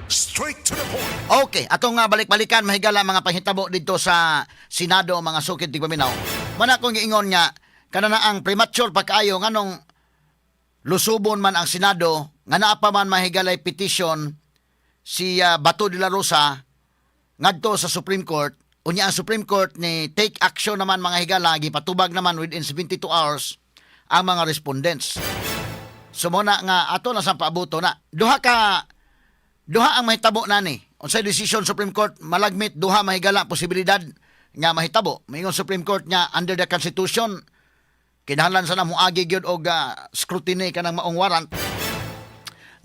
Straight to the point. Okay, atong nga balik-balikan mahigala mga panghitabo dito sa Senado, mga sukid tigpaminaw. Mana kong giingon nga kana na ang premature pa kaayo, nganong lusubon man ang Senado nga naa pa man, mahigalay, petition si Bato de la Rosa ngadto sa Supreme Court. Unya ang Supreme Court ni take action naman, mga higala, gipatubag naman within 72 hours ang mga respondents. So mo na nga ato na sa paabuto na duha ka duha ang mahitabo nani. Unsay decision Supreme Court, malagmit duha, mahigala, posibilidad nga mahitabo. Maingon Supreme Court nga under the Constitution kinahanglan sa na moagi gyud og scrutiny kanang maong warrant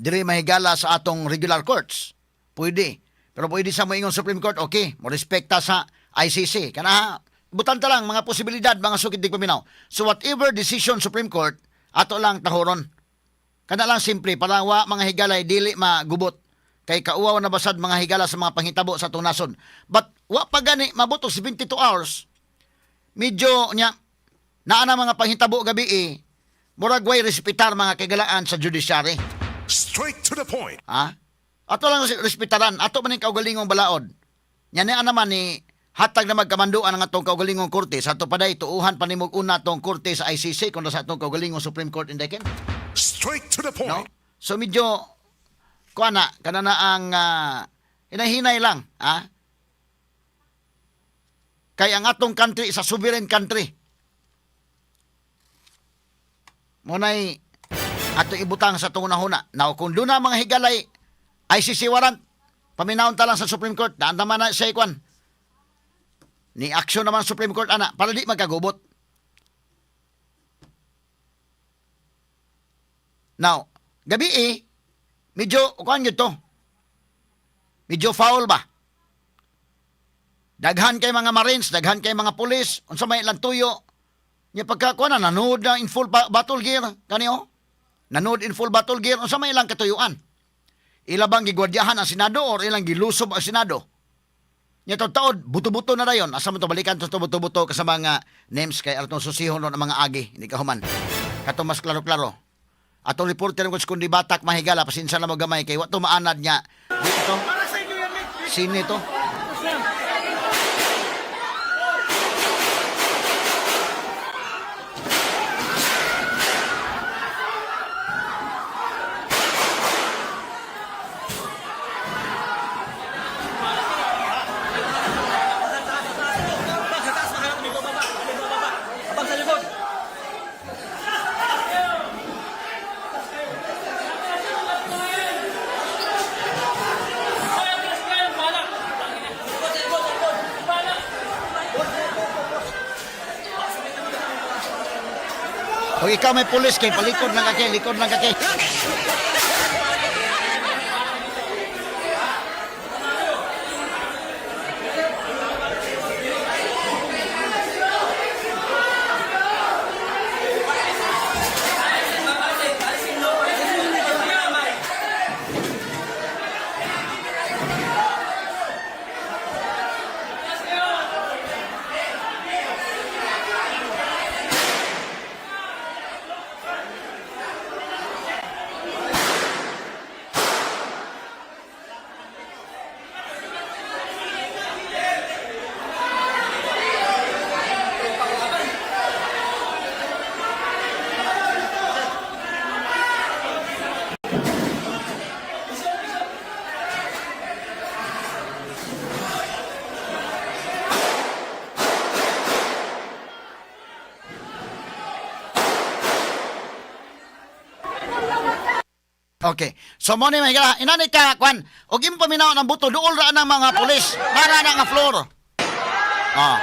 diri, mahigala, sa atong regular courts. Pwede. Pero pwede sa moingon Supreme Court, okay, mo respekta sa ICC. Kana butan ta lang mga posibilidad, mga sukid tigpaminaw. So whatever decision Supreme Court, ato lang tahoron. Kana lang simple para wa, mga higalay, dili magubot. Kay kauwaw na basad, mga higala, sa mga panghitabo sa atong nasod. But wa pa gani mabot og 72 hours. Medyo nya naa na mga panghitabo gabi eh. Murag way respetar, mga kagalaan, sa judiciary. Straight to the point. Ha? Ato lang respetaran, ato man ning kaugalingong balaod. Nya niya naman ni hatag na magkamanduan ang atong kaugalingong korte sa ato paday tuuhan pa nimog una atong korte sa ICC kontra sa atong kaugalingong Supreme Court in Decan. Straight to the point. No? So medyo kuan na kana na ang hinahinay lang, ha? Kay ang atong country is a sovereign country. Munay ato ibutang sa atong hunahuna. Now, kung doon na, mga higalay, ICC warrant, paminawon ta lang sa Supreme Court, daan naman na sa ikwan. Ni action naman Supreme Court ana para di magkagubot. Now, gabi eh, medyo, kuan yun to. Medyo foul ba? Daghan kay mga Marines, daghan kay mga pulis, unsa may ilang tuyo. Nya pagka kuan na nanood na in full battle gear kani oh. Nanood in full battle gear, unsa may ilang katuyuan? Ila bang gigwardyahan ang Senado or ilang gilusob ang Senado? Nya taod buto-buto na dayon. Asa mo to balikan to buto-buto ka sa mga names kay atong susihon ang mga agi, hindi ka human. Kato mas klaro-klaro. Atong reporter ko kundi batak, mahigala, pasensya na mo gamay kay wa to maanad niya. Dito. Sino ito? Sa taas, makalap, may bababa, may bababa. Abang sa likod. O ikaw may pulis kay palikod lang ka kay, likod lang ka kay. Okay. So mo ni, mga higala, inani ka kwan, og imo paminaw ng buto duol ra ng mga pulis. Nara na nga floor. Ah.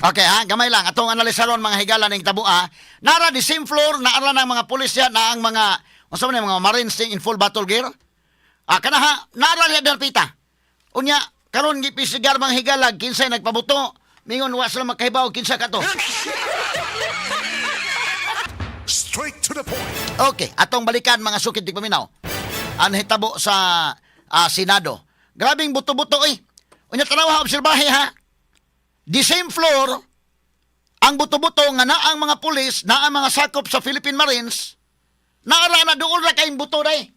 Okay ha, gamay lang. Atong analisaron, mga higala, ning tabua. Nara the same floor, naara ng mga pulis yan, na ang mga Unsa man yung mga Marines in full battle gear? Ah, kanaha, naa ra dapita. Unya, karon gipisigar mga higalag, kinsay nagpabuto, mingon wa sila makahibaw kinsa kato. Straight to the point. Okay, atong balikan, mga sukid tigpaminaw. Ang hitabo sa Senado. Grabing buto-buto eh. Unya, tanawa, obserbahe ha. The same floor, ang buto-buto nga naa ang mga pulis, naa ang mga sakop sa Philippine Marines, naara na doon ra kayong buto day.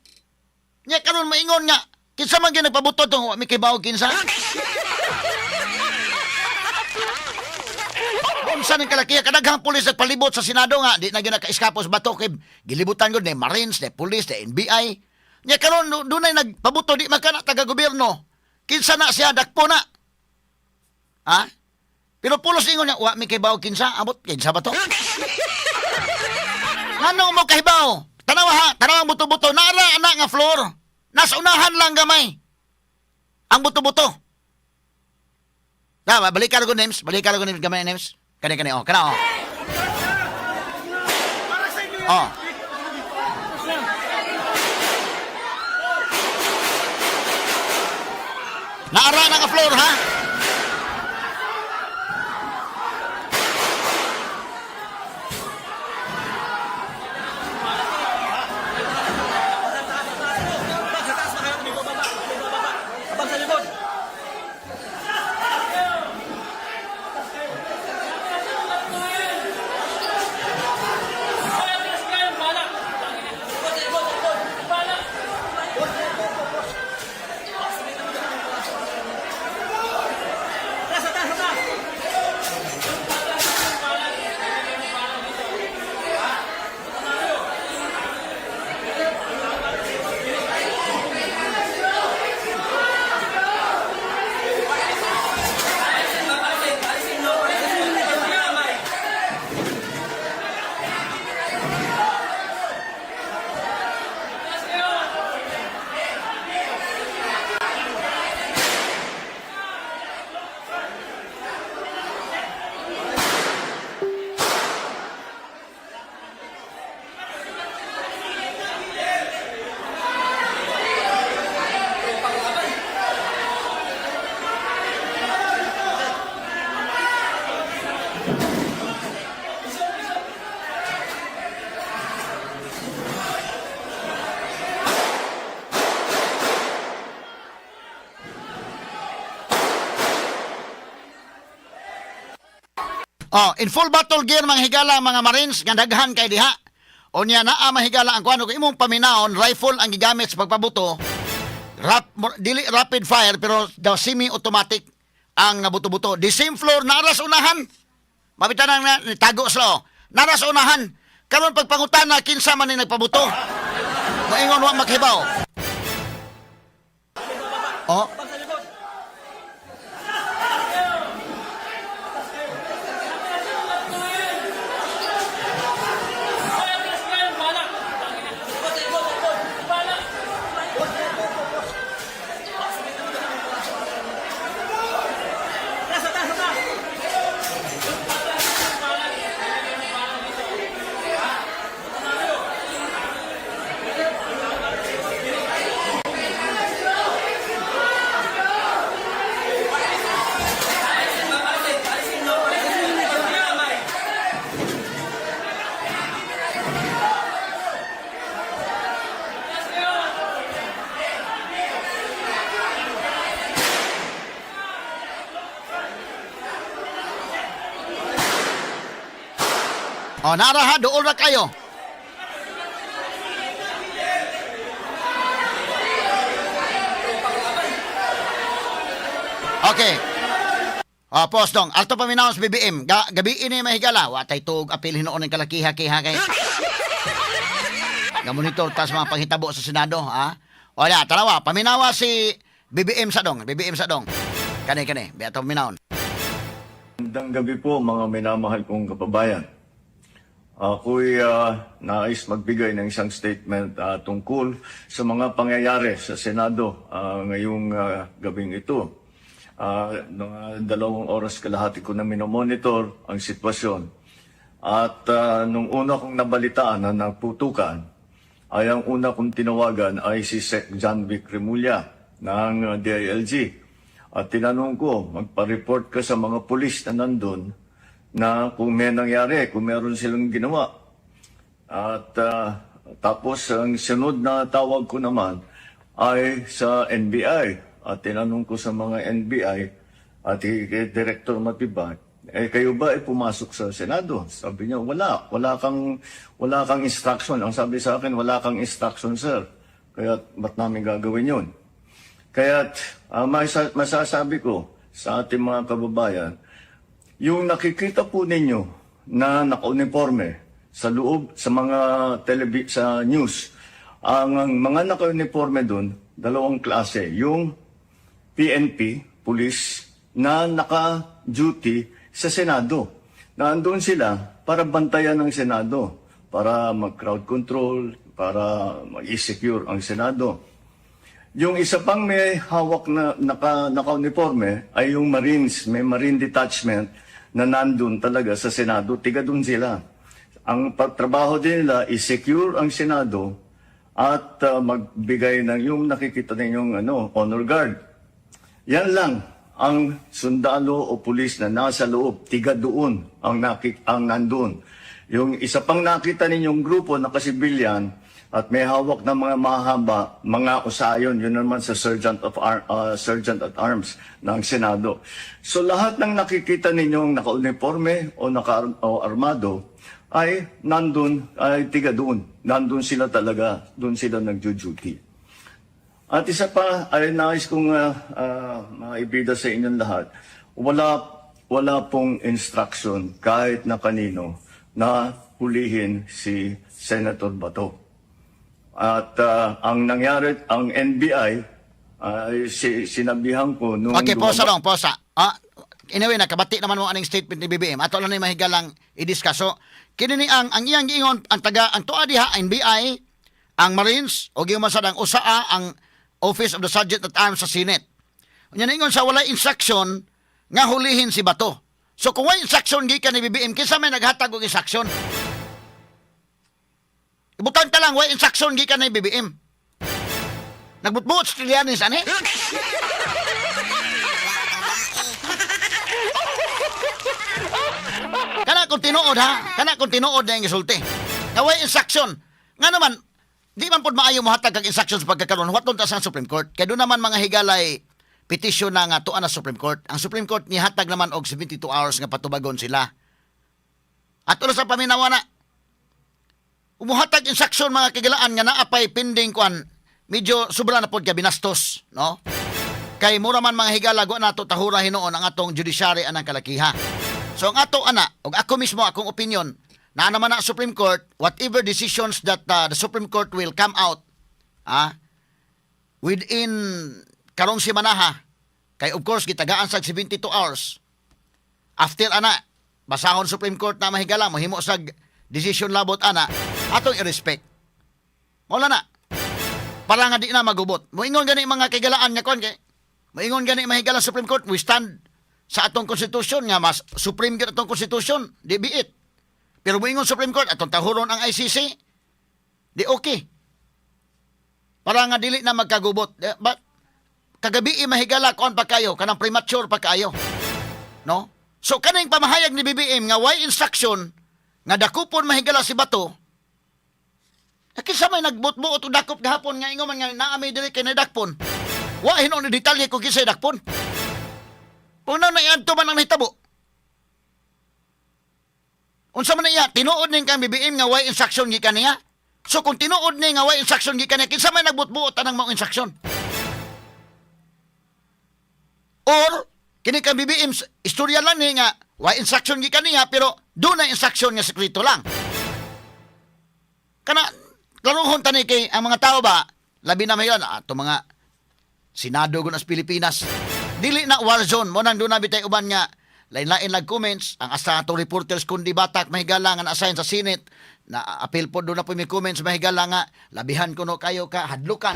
Nya karon maingon nga, kinsa man gyud nagpabuto tong wa mi kibaw kinsa. Unsa ning kalakiha, kadaghang pulis nagpalibot sa Senado nga di na gyud nakaeskapos bato kay gilibutan gud ni Marines, ni pulis, ni NBI. Nya karon dunay nagpabuto, di man kana taga gobyerno. Kinsa na siya, dakpo na. Ha? Pero pulos ingon niya, wa mi kibaw kinsa, amot kinsa ba to? Ngano mo kahibaw? Tanawa ha, tanawa ang buto-buto. Naara ana nga floor. Nasa unahan lang gamay. Ang buto-buto. Na, balik ka names, balik ka names, gamay names. Kani kani oh, kana oh. Oh. Naara na nga floor ha. Abang sa taas, baka kami bababa. Kami bababa. Abang sa likod. Taas, taas, taas. Oh, in full battle gear mga higala mga Marines nga daghan kay diha. Unya naa mahigala ang kuano kung imong paminawon, rifle ang gigamit sa pagpabuto. Dili rapid fire pero daw semi-automatic ang nabuto-buto. The same floor naras unahan. Mabita nang na, tago sila oh. Naras unahan. Karon pagpangutana kinsa man ni nagpabuto. Moingon wa makhibaw. Oh, Abang sa likod. Taas, taas, taas. Oh, nara ha, dool ra kayo. Okay. Oh, pause dong. Alto paminaw sa BBM. Gabi ini mahigala. Wa tay tuog apil hinuon ng kalakiha kiha kay. Gamonitor tas mga panghitabo sa Senado, ha? Wala, tanawa, paminawa si BBM sa dong, BBM sa dong. Kani kani, biya paminawon. Magandang gabi po, mga minamahal kong kababayan. Ako'y nais magbigay ng isang statement tungkol sa mga pangyayari sa Senado ngayong gabing ito. Mga 2 oras kalahati ko na minomonitor ang sitwasyon. At nung una kong nabalitaan na nagputukan, ay ang una kong tinawagan ay si Sec John Vic Remulla ng DILG. At tinanong ko, magpa-report ka sa mga pulis na nandun na kung may nangyari, kung meron silang ginawa. At tapos ang sunod na tawag ko naman ay sa NBI. At tinanong ko sa mga NBI at kay Director Matibag, "Eh kayo ba ay pumasok sa Senado?" Sabi niya, "Wala. Wala kang instruction." Ang sabi sa akin, "Wala kang instruction, sir. Kaya ba't namin gagawin yun?" Kaya masasabi ko sa ating mga kababayan, yung nakikita po ninyo na naka-uniforme sa loob sa mga sa news, ang mga naka-uniforme doon, dalawang klase. Yung PNP, police, na naka-duty sa Senado. Naandun sila para bantayan ng Senado, para mag-crowd control, para mag-secure ang Senado. Yung isa pang may hawak na naka-uniforme ay yung Marines, may Marine detachment na nandun talaga sa Senado, tiga dun sila. Ang trabaho din nila is secure ang Senado at magbigay ng yung nakikita ninyong honor guard. Yan lang ang sundalo o pulis na nasa loob, tiga doon ang nandun. Yung isa pang nakita ninyong grupo na kasibilyan at may hawak na mga mahaba, mga OSAA yun, yun naman sa Sergeant at Arms ng Senado. So lahat ng nakikita ninyong naka-uniforme o naka o armado ay nandun, ay tiga doon. Nandun sila talaga, doon sila nagjo-duty. At isa pa ay nais kong maibida sa inyong lahat, wala pong instruction kahit na kanino na hulihin si Senator Bato. At ang nangyari, ang NBI, ay sinabihan ko nung Okay, posa dong, posa. Ah, anyway, nakabati naman mo aning statement ni BBM. Ato lang ni mahigalang i-discuss. So, kini ni ang iyang giingon ang taga ang tuwa diha NBI, ang Marines o giuman sad ang OSAA, ang Office of the Sergeant at Arms sa Senate. Unya niingon sa walay instruction nga hulihin si Bato. So kung walay instruction gikan ni BBM, kinsa may naghatag og instruction? Ibutang ta lang walay instruction gikan ni BBM. Nagbutbuot si Trillanes ani? Kana kung tinuod ha, kana kung tinuod na yung isulti. Nga way instruction. Nga naman, di man pod maayo mohatag kag instruction sa pagkakaroon. Huwaton ta sa Supreme Court. Kay doon naman mga higalay petisyon na nga tuan na Supreme Court. Ang Supreme Court nihatag naman og 72 hours nga patubagon sila. Ato na sa paminawa na. Umuhatag instruction, mga kagilaan, nga naapay pending kwan, medyo sobra na pod ka binastos, no? Kay mura man, mga higala, wa nato tahura hinuon ang atong judiciary anang kalakiha. So ang ato ana og ako mismo, akong opinion, naa naman na Supreme Court, whatever decisions that the Supreme Court will come out within karong simanaha, kay of course gitagaan sa 72 hours after ana, basahon Supreme Court na, mahigala, mohimo sag decision labot ana, atong i-respect. Wala na para nga di na magubot. Moingon gani, mga kaigalaan, nga kon kay moingon gani, mahigala, Supreme Court, we stand sa atong konstitusyon nga mas supreme gyud atong konstitusyon, di biit. Pero moingon Supreme Court, atong tahuron ang ICC, di okay. Para nga dili na magkagubot. Eh, but kagabi, mahigala, kuan pa kayo, kanang premature pa kayo. No? So kaning pamahayag ni BBM nga way instruction nga dakupon, mahigala, si Bato, kinsa may nagbutbuot og dakop gahapon nga ingon man nga naa may diri kay nadakpon? Wa hinuon ni detalye kung kinsay dakpon. Una na iadto man ang nahitabo. Unsa man iya, tinuod ning kang BBM nga way instruction gikan niya? So kung tinuod ni nga way instruction gikan niya, kinsa may nagbutbuot anang maong instruction? Or kini kang BBM, istorya lang ni nga way instruction gikan niya pero doon na instruction nga sekreto lang. Kana klarohon tani kay ang mga tao ba, labi na mayon ato mga Senado gud sa Pilipinas. Dili na war zone mo nang doon na bitay uban nga lain-lain lag comments ang asa atong reporters kundi batak, mahigala, nga na-assign sa Senate na appeal po, doon na po may comments, mahigala, nga labihan kuno kayo ka hadlukan.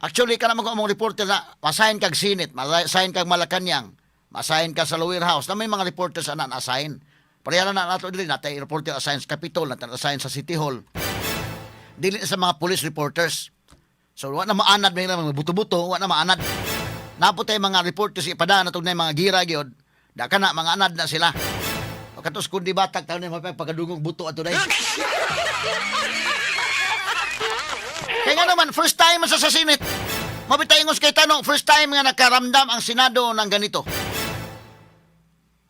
Actually, kana mo among reporter na ma-assign kag Senate, ma-assign kag Malacanang, ma-assign ka sa Lower House, na may mga reporters ana na-assign. Pareha na nato diri, natay reporter assign sa Capitol, natay assign sa City Hall. Dili na sa mga police reporters. So wa na maanad may mga buto-buto, wa na maanad. Napot tay mga reporters ipadaan na na mga gira gyud. Da kana mga anad na sila. O katos kundi batag taon na pagkadungog buto ato day. Kaya nga naman, first time sa Senate. Mabitay ingos kay tanong, first time nga nakaramdam ang Senado ng ganito.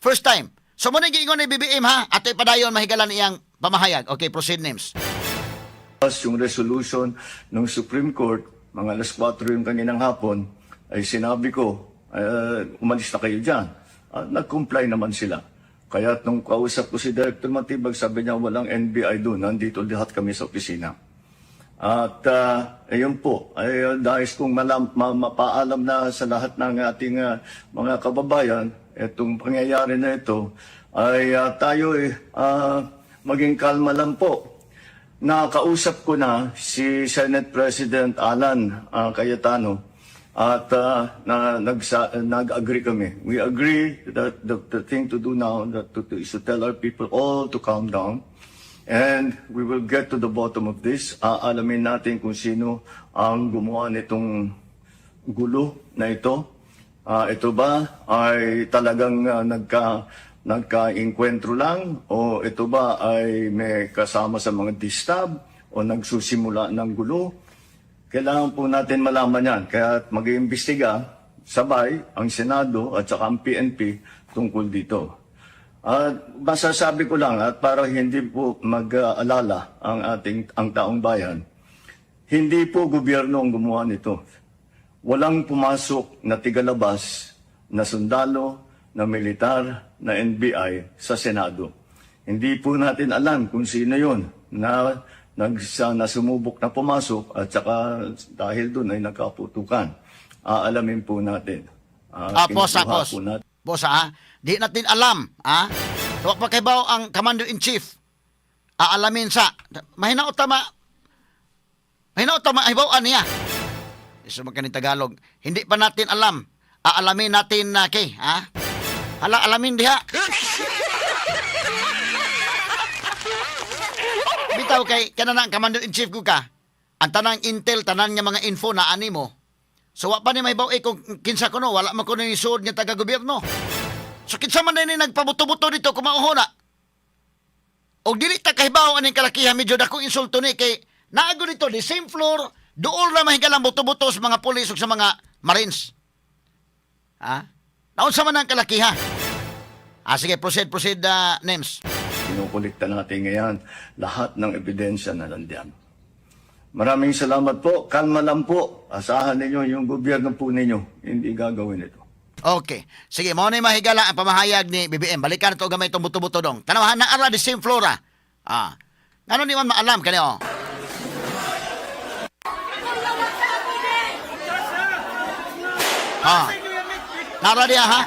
First time. So mo giingon ni BBM ha, ato ipadayon mahigalan iyang pamahayag. Okay, proceed names. Yung resolution ng Supreme Court, mga alas 4 yung kaninang hapon, ay sinabi ko, umalis na kayo dyan. Nag-comply naman sila. Kaya nung kausap ko si Director Matibag, sabi niya walang NBI doon, nandito lahat kami sa opisina. At ayun po, ay dahil kong mapaalam na sa lahat ng ating mga kababayan, itong pangyayari na ito, ay tayo maging kalma lang po. Nakausap ko na si Senate President Alan Cayetano at nag-agree kami. We agree that the thing to do now is to tell our people all to calm down. And we will get to the bottom of this. Aalamin natin kung sino ang gumawa nitong gulo na ito. Ito ba ay talagang nagka-inkwentro lang o ito ba ay may kasama sa mga distab o nagsusimula ng gulo? Kailangan po natin malaman yan. Kaya mag-iimbestiga sabay ang Senado at saka ang PNP tungkol dito. At masasabi ko lang at para hindi po mag-alala ang taong bayan, hindi po gobyerno ang gumawa nito. Walang pumasok na tigalabas na sundalo, na militar, na NBI sa Senado. Hindi po natin alam kung sino yon na sumubok na pumasok at saka dahil doon ay nagkaputukan. Aalamin po natin. Posa, Kinukuha pos. po natin. Bosa, ha? Di natin alam, ha? So, pa kay ang Commander-in-Chief, aalamin sa, mahinaot tama, hibaw niya. Isa man kaning Tagalog. Hindi pa natin alam. Aalamin natin na, kay, ha? Hala, alamin diha. Bitaw kay, kana na ang Commander-in-Chief ko ka. Ang tanang intel, tanan nga mga info na ani mo. So wa pa ni may eh kung kinsa kuno, wala man kuno ni suod nga taga-gobyerno. So kinsa man ni nagpabuto-buto dito kumauho na. Og dili ta kahibaw aning kalakihan medyo dakong insulto ni kay naago dito the same floor duol ra mahigalang buto-buto sa mga pulis ug sa mga marines. Ha? Naunsa man ang kalakihan? Sige, proceed, proceed, names. Kinukulikta natin ngayon lahat ng ebidensya na nandiyan. Maraming salamat po. Kalma lang po. Asahan ninyo yung gobyerno po ninyo. Hindi gagawin ito. Okay. Sige, mao na mahigala ang pamahayag ni BBM. Balikan na to gamay itong buto-buto dong. Tanawahan na ara the same flora. Ah. Ngano di man maalam kani oh. Ah. Nara diya ha?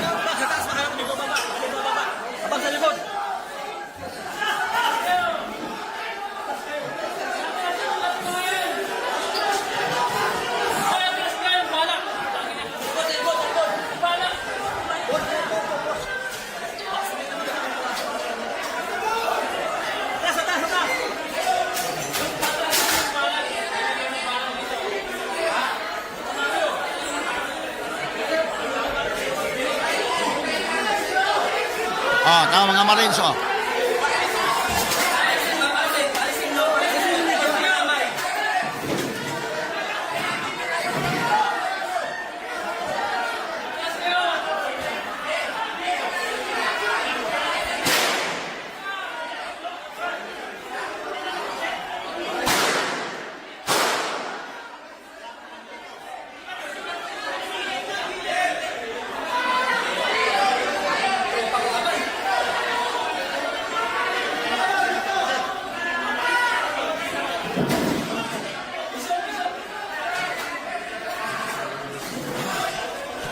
Abang sa taas, baka may bababa. May bababa. Abang sa likod. Taas, taas, taas. Oh, tama mga marines oh.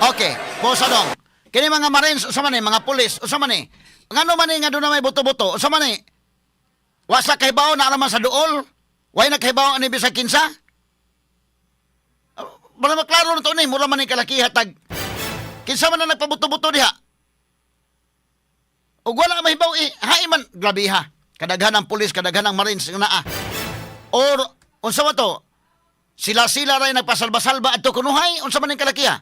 Okay, bosa dong. Kini mga marines usa man ni, mga pulis usa man ni. Ngano man ni nga doon na may buto-buto, usa man ni. Wa sa kahibaw na naman sa duol. Way na kahibaw ani bisag kinsa. Wala maklaro na to ni, mura man ni kalakiha tag. Kinsa man na nagpabuto-buto diha. Ug wala mahibaw eh, hain man grabe ha. Kadaghan ang pulis, kadaghan ang marines nga naa. Or unsa man to? Sila-sila ray nagpasalba-salba adto kunuhay, unsa man ning kalakiha?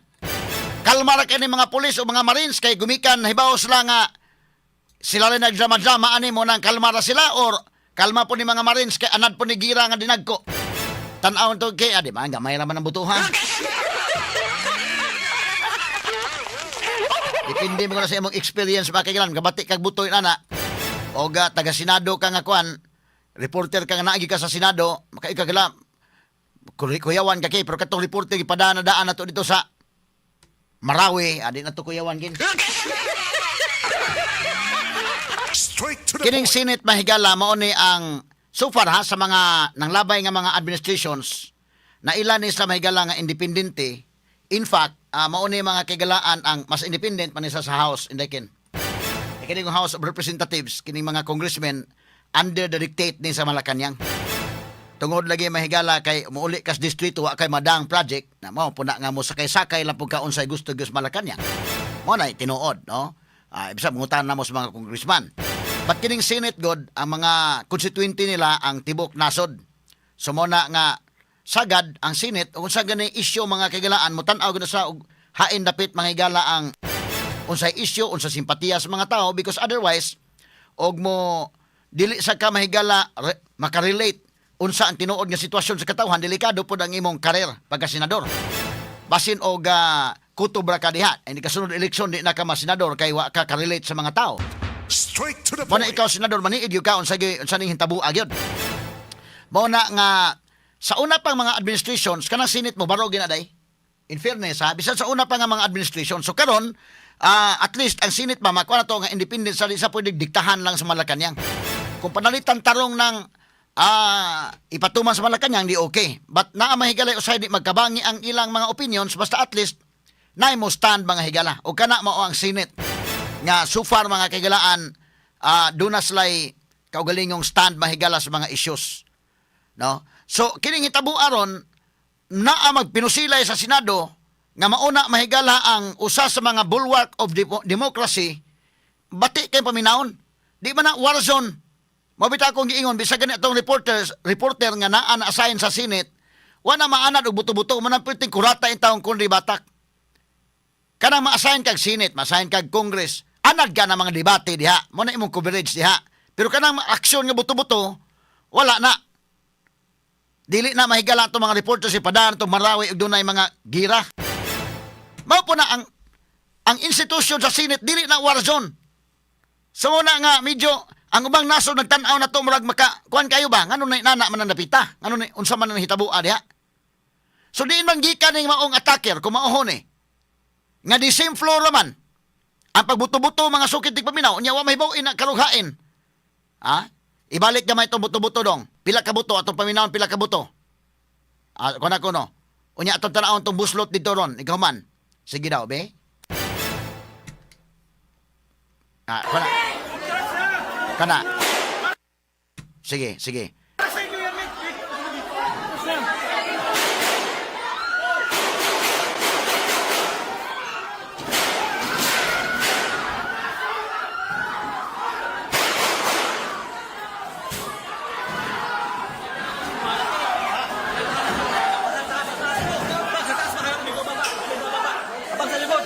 Kalma ra kay ni mga pulis o mga marines kay gumikan hibaw sila nga sila rin nagdrama-drama ani mo nang kalma ra sila or kalma po ni mga marines kay anad po ni gira nga dinagko. Tan-awon to kay di ba gamay ra man ang butuhan. Depende mo na sa imong experience ba kay kabati kag butoy ana. O ga taga Senado ka nga kuan, reporter ka nga naagi ka sa Senado, makaikagala kuyawan ka kay pero katong reporter gipadana daan na to dito sa Marawi, adi na to kuyawan kin. Straight to the Kining point. Senate mahigala mao ni ang so far ha sa mga nanglabay nga mga administrations na ilan ni sa mahigala nga independente. In fact, mao ni mga kigalaan ang mas independent man isa sa House indekin. E kining House of Representatives kining mga congressmen under the dictate ni sa Malacañang. Tungod lagi mahigala kay muuli kas distrito wa kay madang project na mao puna nga mo sakay-sakay lang pud ka unsay gusto gyud sa Malacañang. Mo na tinuod, no? Ibig sabihin, mangutan na mo sa mga congressman. But kining Senate god, ang mga constituente nila ang tibok nasod. So mo na nga sagad ang Senate ug unsa gani issue mga kaigalaan mo tan-aw gud sa og hain dapit mga higala ang unsay issue, unsa simpatiya sa mga tao because otherwise og mo dili sa ka mahigala makarelate unsa ang tinuod nga sitwasyon sa katawhan, delikado pod ang imong karir pagka senador. Basin og kutob ra ka diha, hindi ka sunod eleksyon di na ka masenador kay wa ka karelate sa mga tao. Straight to the Mo na point. ikaw senador maniid gyud ka unsa gyud unsa ning hintabuha gyud. Mao na nga sa una pang mga administrations kanang Senate mo baro ginaday. In fairness ha, bisan sa una pa nga mga administration. So karon at least ang Senate ba makuha na to nga independent sa sa pwede diktahan lang sa Malacañang. Kung panalitan tarong ng ipatuman sa Malacañang di okay. But naa mahigalay usay di magkabangi ang ilang mga opinions basta at least naay mo stand mga higala. O kana mao ang Senate nga so far mga kahigalaan doon na sila'y kaugalingong stand mahigala sa mga issues. No? So kining hitabo aron naa magpinusilay sa Senado nga mauna mahigala ang usa sa mga bulwark of democracy bati kay paminawon. Di man na war zone. Mabita akong giingon bisag gani atong reporter nga naa na assign sa Senate wa na maanad og buto-buto man ang perting kurata in taong kundi batak. Kanang ma-assign kag Senate, ma-assign kag Congress, anad ka na mga debate diha, mo na imong coverage diha. Pero kanang aksyon nga buto-buto, wala na. Dili na mahigala itong mga reporter si Padan, itong Marawi, ug dunay mga gira. Mao po na ang institusyon sa Senate, dili na war zone. So muna nga, medyo, ang ubang nasod nagtan-aw na to, murag maka, kuan kayo ba? Ngano na nana man ang napita? Ngano na, unsa man ang hitabo diha? So diin man gikan ning maong attacker, kung maohon eh. Nga di same floor man. Ang pagbuto-buto mga sukit di paminaw, unya wa mahibaw ina karughain. Ha? Ibalik gamay itong buto-buto dong. Pila ka buto atong paminawon pila ka buto. Kuna kuno. Unya atong tanawon tong buslot dito ron, ikaw man. Sige daw, be. Kuna. Kana. Sige, sige. Abang sa taas, baka may bababa. May bababa. Abang sa likod.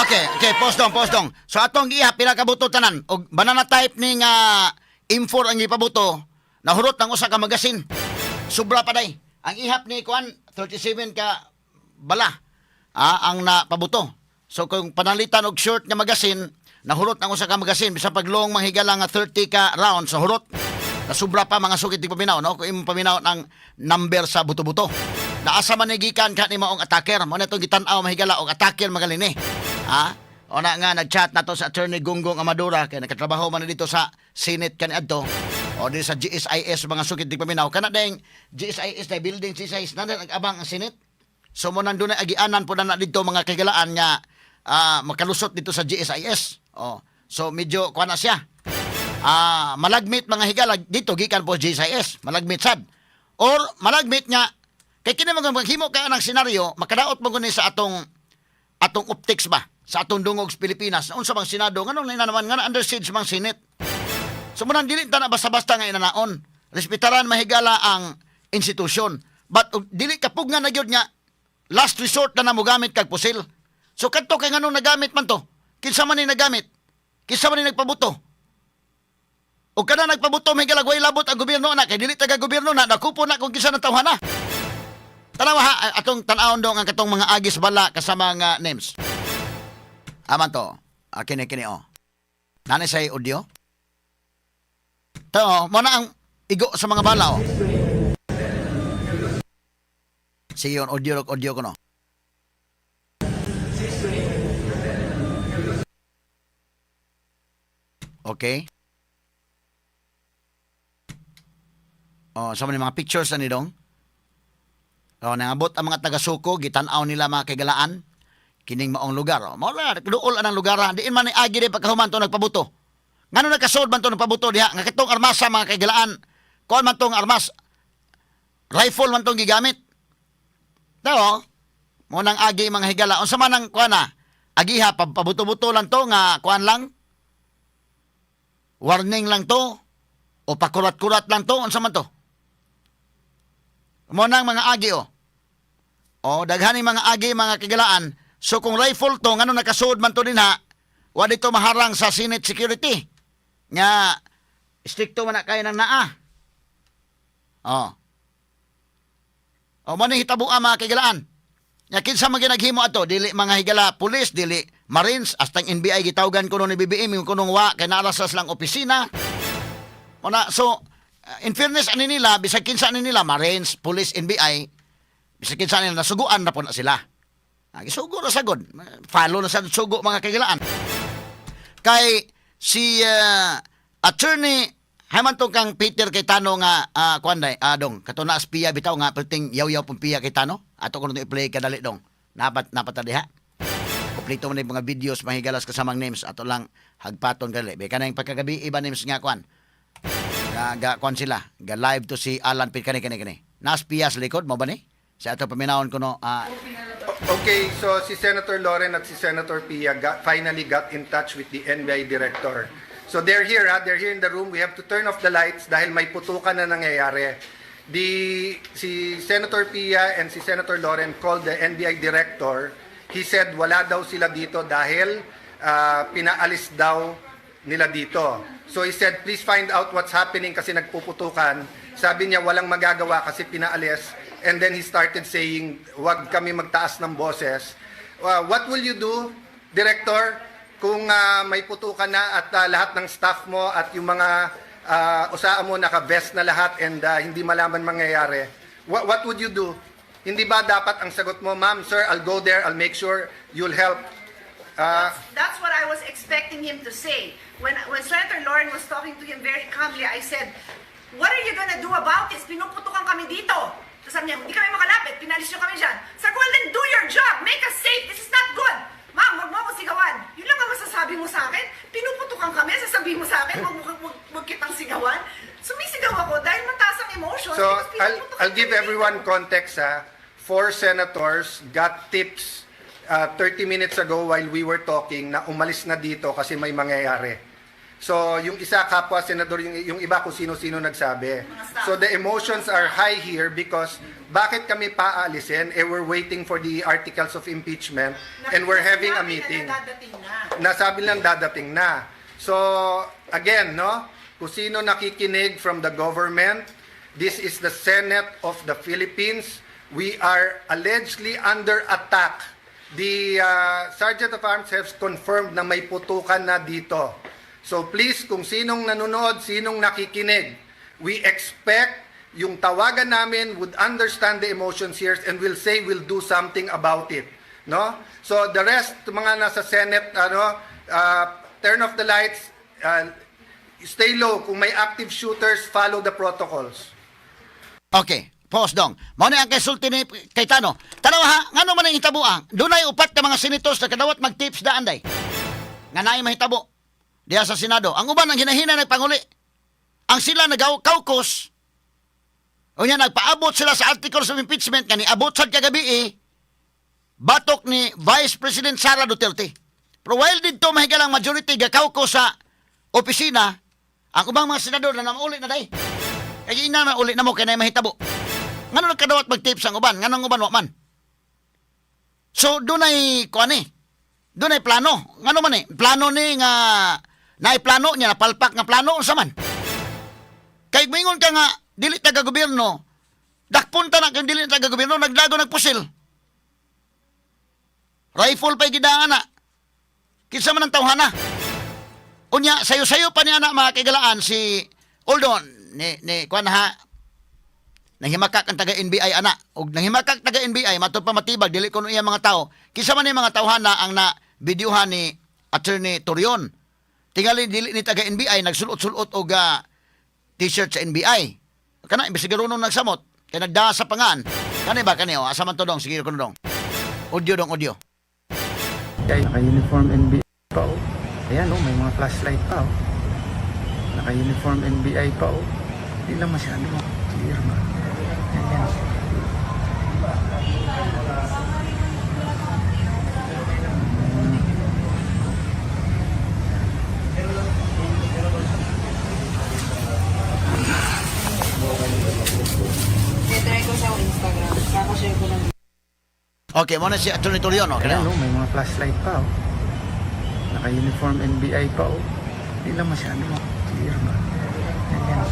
Okay, pause dong, pause dong. So atong giha pila ka buto tanan og banana type ni nga M4 ang gipabuto, nahurot ang usa ka magasin. Sobra pa day. Ang ihap ni kuan 37 ka bala ang napabuto. So kung panalitan og short nga magasin, nahurot ang usa ka magasin bisan pag long manghigala nga 30 ka rounds, sa hurot. Nasubra pa, mga sukit tigpaminaw, no? Kung imong paminaw ng number sa buto-buto. Naasa man ni gikan ka ni maong attacker. Mo na itong gitan-aw, mahigala, og attacker magaling ni. Ha? O na nga, nag-chat na to sa Attorney Gunggong Amadora kay nakatrabaho man na dito sa Senate kani adto. O di sa GSIS, mga sukit tigpaminaw. Kana ding GSIS na building GSIS na nag-abang ang Senate. So mo nandun na agianan po na dito, mga kagalaan, nga makalusot dito sa GSIS. Oh. So medyo kuha na siya. Malagmit, mga higala, dito gikan po GSIS, malagmit sad. Or malagmit nga kay kini mga maghimo ka ng senaryo, makadaot mo guni sa atong optics ba sa atong dungog sa Pilipinas. Unsa bang Senado, nganong na naman nga under siege mang Senate? So munang dili ta na basta-basta nga inanaon. Respetaran, mahigala, ang institusyon. But og dili kapug nga na gyud nga last resort na mogamit kag pusil. So kadto kay nganong nagamit man to? Kinsa man ni nagamit? Kinsa man ni nagpabuto? O kana nagpabuto, may galagway labot ang gobyerno na kay dili taga gobyerno na nakupo na kung kinsa ng tawhana. Tanawa ha, atong tan-awon dong ang katong mga agis bala kasama nga names. Aman to. Ah, kini kini oh. Nanay say audio. To, oh, mo na ang igo sa mga bala oh. Sige yun, audio audio ko no. Okay. Oh, sa mga pictures na ni dong. Oh, nangabot ang mga taga-suko, gitan-aw nila, mga kagalaan kining maong lugar. Oh, mao na duol anang lugar ha. Diin man ni agi di pagkahuman to nagpabuto. Ngano nagkasuod man to nagpabuto diha nga katong armas sa mga kagalaan? Kuan man tong armas, rifle man tong gigamit. Daw, mo nang agi, mga higala. Unsa man ang kuan na? Agiha pabuto-buto lang to nga kuan lang. Warning lang to o pakurat-kurat lang to, unsa man to? Mo nang mga agi oh. O daghan ni mga agi, mga kigalaan. So kung rifle to, ngano nakasuod man to dinha, wa dito maharang sa Senate security. Nga strikto man na kayo ng naa. Oh. O mo ni hitabo mga kigalaan. Nya kinsa man ginaghimo ato, dili, mga higala, pulis, dili Marines, hasta ang NBI gitawgan kuno ni BBM yung kunong wa kay naa sa silang opisina. Una, so in fairness ani nila, bisag kinsa ani nila, Marines, police, NBI, bisag kinsa nila, nasuguan na po na sila. Ah, gisugo na sagod. Follow na sa sugo, mga kagilaan. Kay si attorney Haman tong kang Peter Cayetano nga kuan day dong kato na aspiya bitaw nga perting yaw-yaw pong Pia Cayetano ato kuno i-play kadali dong napat napat ta diha. Kompleto man yung mga videos mahigalas kasamang names, ato lang hagpaton kadali be kanang pagkagabi iba names nga kuan ga, ga kuan sila ga live to si Alan Pit kani kani kani naspiya sa likod mo ba ni sa ato paminawon kuno. Okay, so si Senator Loren at si Senator Pia finally got in touch with the NBI director. So they're here, ha? They're here in the room. We have to turn off the lights dahil may putukan na nangyayari. Si Senator Pia and si Senator Loren called the NBI director. He said wala daw sila dito dahil pinaalis daw nila dito. So he said, "Please find out what's happening kasi nagpuputukan." Sabi niya walang magagawa kasi pinaalis. And then he started saying, "Wag kami magtaas ng boses." What will you do, Director, kung may putukan na at lahat ng staff mo at yung mga OSAA mo naka-vest na lahat and hindi malaman mangyayari? What would you do? Hindi ba dapat ang sagot mo, "Ma'am, sir, I'll go there, I'll make sure you'll help"? That's what I was expecting him to say. When Senator Loren was talking to him very calmly, I said, "What are you gonna do about this? Pinuputukan kami dito." Tapos sabi niya, "Hindi kami makalapit, pinalis niyo kami dyan." Sabi ko, "Well then do your job, make us safe, this is not good." "Ma'am, wag mo ako sigawan." Yun lang ang masasabi mo sa akin? Pinuputukan kami, sasabihin mo sa akin, wag kitang sigawan? Sumisigaw ako dahil mataas ang emotion So, because pinuputukan I'll give kami everyone dito. Context, ha. Four senators got tips 30 minutes ago while we were talking na umalis na dito kasi may mangyayari. So, yung isa kapwa senador, yung iba kung sino-sino nagsabi. So, the emotions are high here because bakit kami paalisin? Eh, we're waiting for the articles of impeachment and we're having a Sinabi na meeting. Dadating na. Nasabi lang dadating na. So, again, no? Kung sino nakikinig from the government, this is the Senate of the Philippines. We are allegedly under attack. The Sergeant of Arms has confirmed na may putukan na dito. So please, kung sinong nanonood, sinong nakikinig, we expect yung tawagan namin would understand the emotions here and will say we'll do something about it. No? So the rest, mga nasa Senate, ano, turn off the lights, stay low. Kung may active shooters, follow the protocols. Okay, pause dong. Mao ni ang kasulti ni Cayetano. Tanaw ha, ngano man ang hitabo ah? Dunay upat ka mga senators na kadawat mag-tips daan day. Nga naay mahitabo diha sa Senado. Ang uban ang hinahina nagpanguli. Ang sila nagaw caucus. Unya nagpaabot sila sa articles of impeachment nga niabot sad kagabi eh, batok ni Vice President Sara Duterte. Pero while didto mahigalang majority ga-caucus sa opisina, ang ubang mga senador na namauli na day. Kaya ina na uli na mo kay na mahitabo. Ngano nagkadawat mag-tips ang uban? Nganong uban wa man? So dunay kuan eh. Dunay plano. Ngano man eh? Plano ni nga naay plano niya napalpak nga plano unsa man? Kay moingon ka nga dili taga gobyerno, dakpon ta na kay dili taga gobyerno nagdago nagpusil. Rifle pa'y gidaan na. Kinsa man ang tawhana? Unya, sayo-sayo pa ni anak mga kaigalaan si Oldon ni kuan ha, nanghimakak ang taga NBI ana og nanghimakak taga NBI matud pa matibag dili kuno iya mga tao. Kinsa man ni mga tawhana ang na videohan ni Attorney Torion? Tingali dili ni taga NBI, nagsulot-sulot og t-shirt sa NBI. Kana imbestigaron nagsamot kay nagdaa sa pangan kani ba kani, oh, asa man to dong? Sige kuno dong, audio dong, audio. Ay, naka-uniform NBI pa oh. Ayan oh, may mga flashlight pa oh. Naka-uniform NBI pa oh. Hindi lang masyado clear ba. Ayan yan. Try ko sa Instagram. Kaka-share ko lang. Okay, mo na si Attorney Torion, oh, kani. Ayan oh, may mga flashlight pa oh. Naka-uniform NBI pa oh. Hindi lang masyado clear ba. Ayan yan.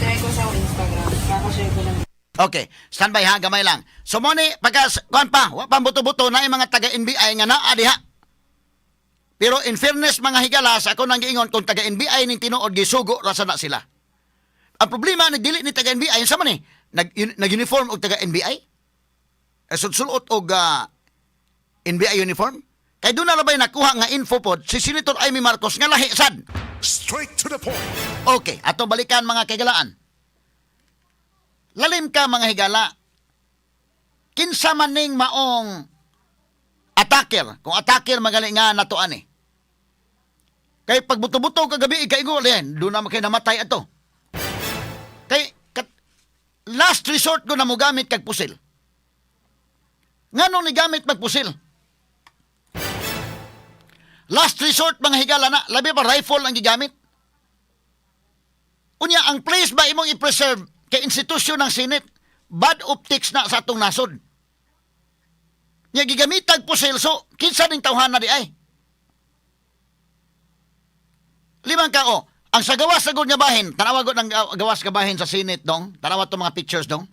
Try ko sa Instagram. Kaka-share ko lang. Okay, standby ha, gamay lang. So mo ni pagka kuan pa, wa pa buto-buto na yung mga taga NBI nga naa diha. Pero in fairness mga higala, sa ako nang giingon kung taga NBI ning tinuod gisugo ra sana sila. Ang problema ni dili ni taga NBI unsa man ni? Nag-uniform og taga NBI? Eh, sulot og NBI uniform? Kay doon na rabay nakuha nga info pod si Senator Amy Marcos nga lahi sad. Straight to the point. Okay, ato balikan mga kaigalaan. Lalim ka mga higala. Kinsa man ning maong attacker, kung attacker magali nga natuan eh. Kay pagbuto-buto kagabi ikaigo len, doon na kay namatay ato. Kay kat, last resort ko na mogamit kag pusil. Nganong ni gamit magpusil? Last resort mga higala na, labi pa rifle ang gigamit. Unya, ang place ba imong i-preserve kay institusyon ng Senate, bad optics na sa atong nasod. Nya gigamitag pusil, so kinsa ning tawhana di ay? Limang ka o, ang sa gawas sa nga bahin, tanawa gud ang gawas nga bahin sa Senate dong, tanawa to mga pictures dong.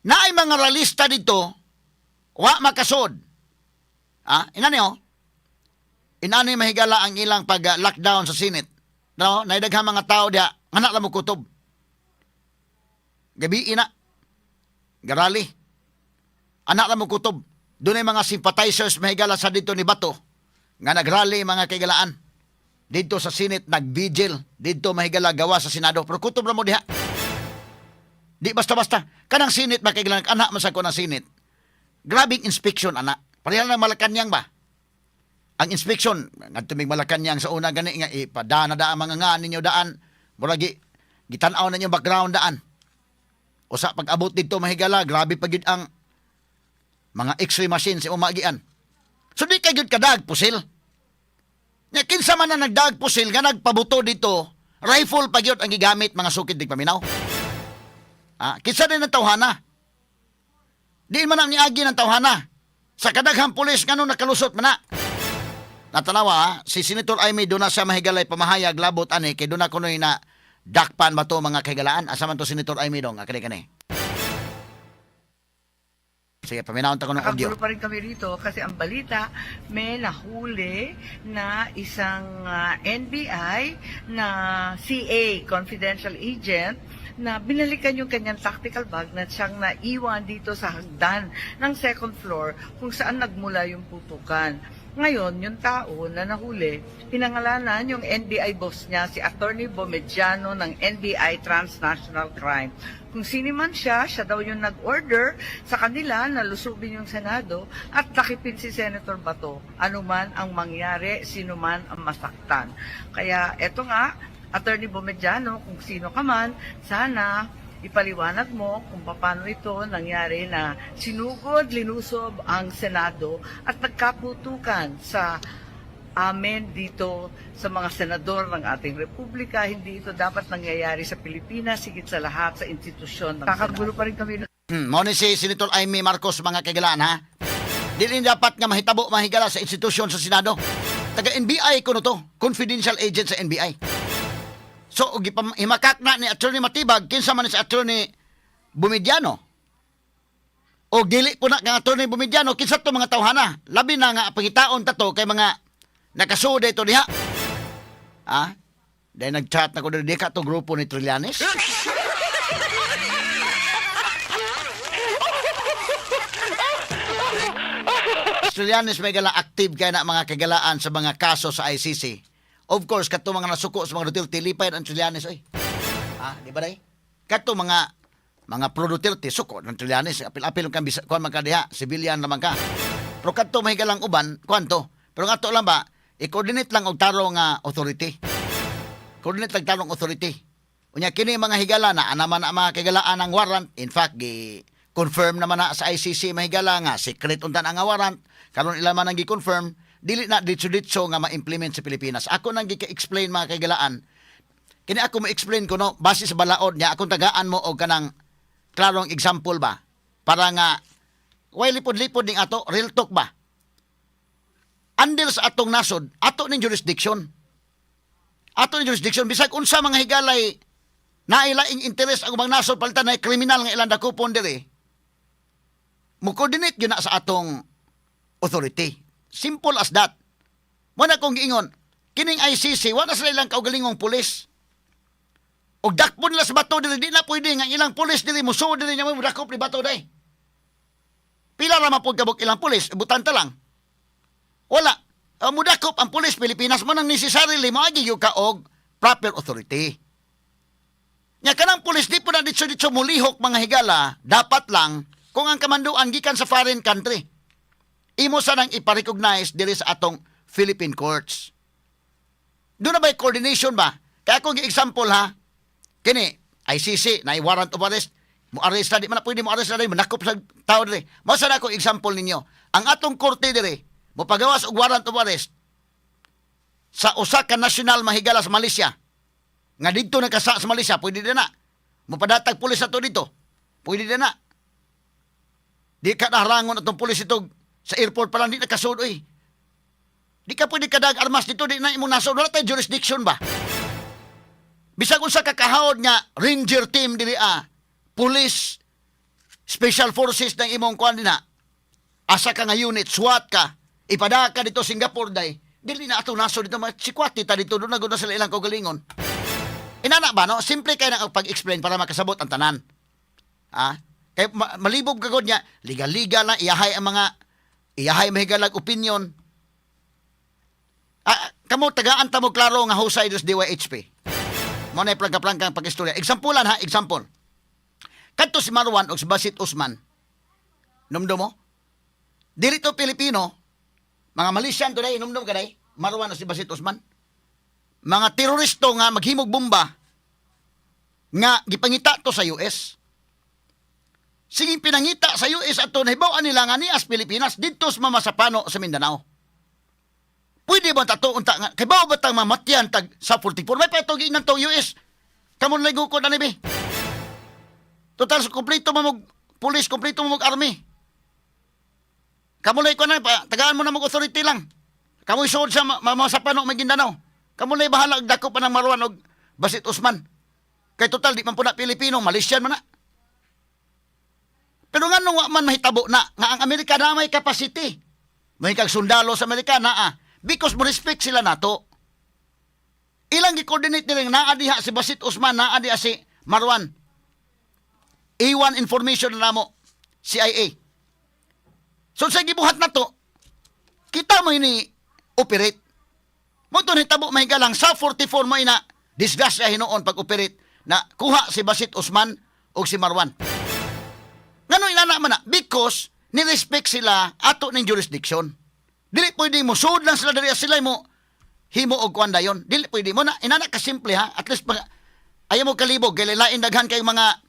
Naay mga ralista dito, wa makasod. Ah, inani oh. Inani mahigala ang ilang pag-lockdown sa Senate. No, naidaghan mga tao diha, ngana lang mo kutob. Gabi ina. Garali. Anak lang mo kutob. Dunay mga sympathizers mahigala sa dito ni Bato nga nagrally mga kaigalaan. Dito sa Senate nag-vigil, dito mahigala gawa sa Senado. Pero kutob ra mo diha. Di basta-basta. Kanang Senate mga kaigalaan, anak man sa ko ng Senate. Grabing inspection ana. Pareha ng Malacanang ba? Ang inspection ngadto mig Malacañang sa una gani nga ipadana da ang mga nga ninyo daan. Murag gitan-aw na ninyo background daan. Usa pag-abot didto, mahigala, grabe pa gyud ang mga X-ray machine sa umagian. So di kay gyud kadag pusil. Nya kinsa man na nagdag pusil nga nagpabuto dito, rifle pa gyud ang gigamit, mga sukid tigpaminaw. Ah, kinsa din ang tawhana? Di man ang niagi ng tawhana. Sa kadaghang pulis, ngano nakalusot man na? Natanawa, ha? Si Senator Imee doon na siya, mahigalay, pamahayag labot ani kay doon na kunoy na dakpan ba to, mga kahigalaan? Asa man to Senator Imee dong? Akali kani. Sige, paminawon ta ko ng audio. Nakagulo pa rin kami rito kasi ang balita, may nahuli na isang NBI na CA, confidential agent, na binalikan yung kanyang tactical bag na siyang naiwan dito sa hagdan ng second floor kung saan nagmula yung putukan. Ngayon, yung tao na nahuli, pinangalanan yung NBI boss niya, si Attorney Bomediano ng NBI Transnational Crime. Kung sino man siya, siya daw yung nag-order sa kanila na lusubin yung Senado at takipin si Senator Bato. Ano man ang mangyari, sino man ang masaktan. Kaya eto nga, Attorney Bomediano, kung sino ka man, sana ipaliwanag mo kung paano ito nangyari na sinugod, linusob ang Senado at nagkaputukan sa amin dito sa mga senador ng ating republika. Hindi ito dapat nangyayari sa Pilipinas, higit sa lahat sa institusyon ng Kakagulo pa rin kami. Mao ni si Senator Imee Marcos, mga kahigalaan, ha. Dili dapat nga mahitabo, mahigala, sa institusyon sa Senado. Taga NBI kuno to, confidential agent sa NBI. So og himakak na ni Attorney Matibag kinsa man ni si Attorney Bomediano. O dili po na kang Attorney Bomediano, kinsa to mga tawhana? Labi na nga pangitaon ta to kay mga nakasuod ito diha. Ha? Dahil nag-chat na ko diri, di ka to grupo ni Trillanes? Trillanes may gala active kay na mga kagalaan sa mga kaso sa ICC. Of course, kato mga nasuko sa mga Duterte, lipay ang Trillanes oy. Ah, di ba day? Kato mga pro Duterte suko ng Trillanes, apil-apil kang bisa kuan man ka diha, civilian naman ka. Pero kadto may galang uban, kuan to. Pero nga to lang ba, i-coordinate lang og tarong nga authority. Coordinate lang tarong authority. Unya kini mga higala na anaman ang mga kahigalaan ang warrant. In fact, gi confirm naman na sa ICC, mahigala, nga secret untan ang warrant. Karon ila man ang gi-confirm, dili na ditso-ditso nga ma-implement sa Pilipinas. Ako nang gi-explain, mga kahigalaan. Kini ako mo-explain ko no base sa balaod niya akong tagaan mo og kanang klarong example ba para nga way lipod-lipod ning ato, real talk ba. Under sa atong nasod, ato ning jurisdiction. Ato ning jurisdiction bisag unsa mga higalay nailaing interes ang ubang nasod palitan na kriminal nga ilang dakupon diri. Mo-coordinate gyud na sa atong authority. Simple as that. Mo na kong giingon, kining ICC wala sila ilang kaugalingong pulis. Og dakpon nila sa Bato diri, di na pwede nga ang ilang pulis diri musuod diri nya mo dakop ni Bato day. Pila ra man pud kabuk ilang pulis, butan ta lang. Wala. Mudakop ang pulis Pilipinas mo nang necessarily moagi gyud ka og proper authority. Nya kanang pulis di po na ditso-ditso mulihok, mga higala, dapat lang kung ang kamanduan gikan sa foreign country. Imo sa nang ipa-recognize diri sa atong Philippine courts. Doon na ba coordination ba? Kaya kung example ha, kini ICC na warrant of arrest, mo arrest na di man na pwede mo arrest na diri, manakop sa tao diri. Mao sa na ako example ninyo. Ang atong korte diri mo pagawas og warrant of arrest sa usa ka national, mahigala, sa Malaysia. Nga didto nakasa sa Malaysia, pwede din na. Mopadatag pulis ato dito. Pwede din na. Di ka naharangon atong pulis ito sa airport pa lang, di nakasud oy. Di ka pwede kadag armas dito, di na imong nasod. Wala tayo jurisdiction ba? Bisag unsa ka kahawod nga ranger team diri ah, police, special forces ng imong kuan dinha. Asa ka nga unit, SWAT ka, ipada ka dito Singapore day. Dili na atong nasod dito, sikwati ta dito, doon na gud na sila ilang kaugalingon. Inana ba, no? Simple kay na ang pag-explain para makasabot ang tanan. Ah? Kay malibog ka gud niya, liga-liga na iyahay ang mga iyahay mahigalag opinion. Ah, kamo tagaan ta mo klaro nga husay dos DYHP. Mo na plangka-plangka ang pag-istorya. Example ha, example. Kadto si Marwan og si Basit Usman. Numdo mo? Dili to Pilipino. Mga Malaysian to day, hinumdum ka day. Marwan o si Basit Usman. Mga teroristo nga maghimog bomba nga gipangita to sa US. Sige, pinangita sa US ato, nahibaw nila nga nias Pilipinas didto sa Mamasapano sa Mindanao. Pwede ba tato unta nga kay ba tang mamatyan tag sa 44 may pa giingnan to US. Kamon lay gukod ani be. Total so, kompleto man mo police, kompleto mo army. Kamo lay ko na pa, tagaan mo na mag authority lang. Kamo isuod sa Mamasapano Maguindanao. Kamo lay bahala og dako pa ng Marwan og Basit Usman. Kay total di man po na Pilipino, Malaysian man na. Pero nga nung wa man mahitabo na nga ang Amerika na may capacity. May kag sundalo sa Amerika na ah. Because mo respect sila nato. Ilang gi-coordinate nila nga naa diha si Basit Usman, naa diha si Marwan. A1 information na namo, CIA. So sa gibuhat na to, kita mo ini operate. Mo to nahitabo mahigalang sa 44 mo ina disgrasya hinuon pag-operate na kuha si Basit Usman o si Marwan. Ngano inana man na? Because ni-respect sila ato ning jurisdiction. Dili pwede mo sud lang sila diri, sila mo himo og kuan dayon. Dili pwede mo na inana ka simple ha. At least pag, ayaw mo kalibog kay lain daghan kay mga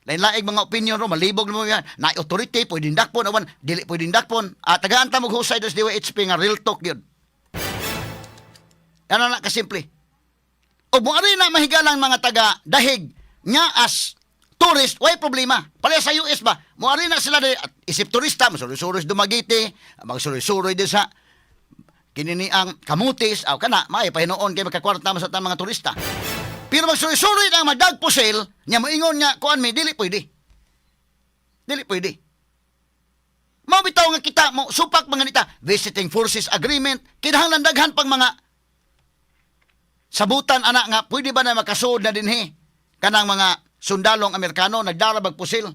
lain-laing mga opinion ro malibog mo yan. Na authority pwede dakpon awan dili pwede dakpon. At tagaan ta mo husay des DYHP nga real talk yun. Ano na kasimple. O mo ari na mahigalang mga taga dahig nga as tourist, way problema. Pala sa US ba, moari na sila di, at isip turista, masuroy-suroy sa Dumaguete, magsuroy-suroy din sa kinini ang Camotes, aw kana, may pahinuon kay makakwarta man sa tanang mga turista. Pero magsuroy-suroy ang magdagpo sale, nya moingon nga kuan mi dili pwede. Dili pwede. Mao bitaw nga kita mo supak mga nita visiting forces agreement, kinahanglan daghan pang mga sabutan ana nga pwede ba na makasuod na dinhi kanang mga sundalong Amerikano nagdara bag pusil.